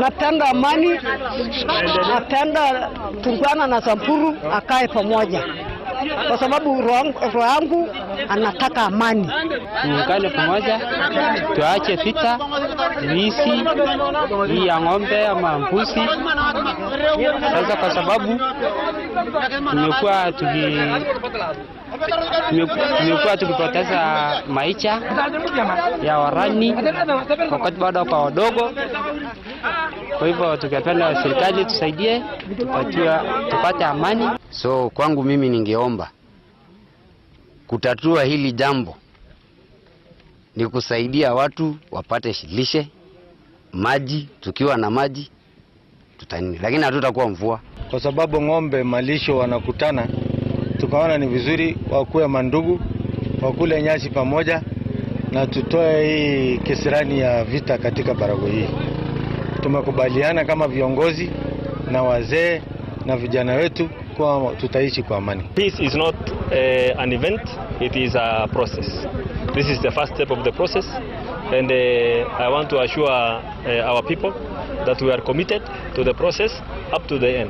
Napenda amani, napenda Turkana na Samburu akae pamoja, kwa sababu roho yangu anataka amani. Tuungane pamoja, tuache vita, wizi hii ya ng'ombe ama mbuzi. Sasa kwa sababu tumekuwa tukipoteza maisha ya warani wakati bado kwa wadogo. Kwa hivyo tungependa serikali tusaidie, tupate amani. So kwangu mimi ningeomba kutatua hili jambo ni kusaidia watu wapate lishe, maji. Tukiwa na maji tutani, lakini hatutakuwa mvua, kwa sababu ng'ombe malisho wanakutana, tukaona ni vizuri wakuwe mandugu, wakule nyasi pamoja, na tutoe hii kisirani ya vita katika Baragoi hii. Tumekubaliana kama viongozi na wazee na vijana wetu kuwa tutaishi kwa amani. Peace is not an event, it is a process. This is the first step of the process, and I want to assure our people that we are committed to the process up to the end.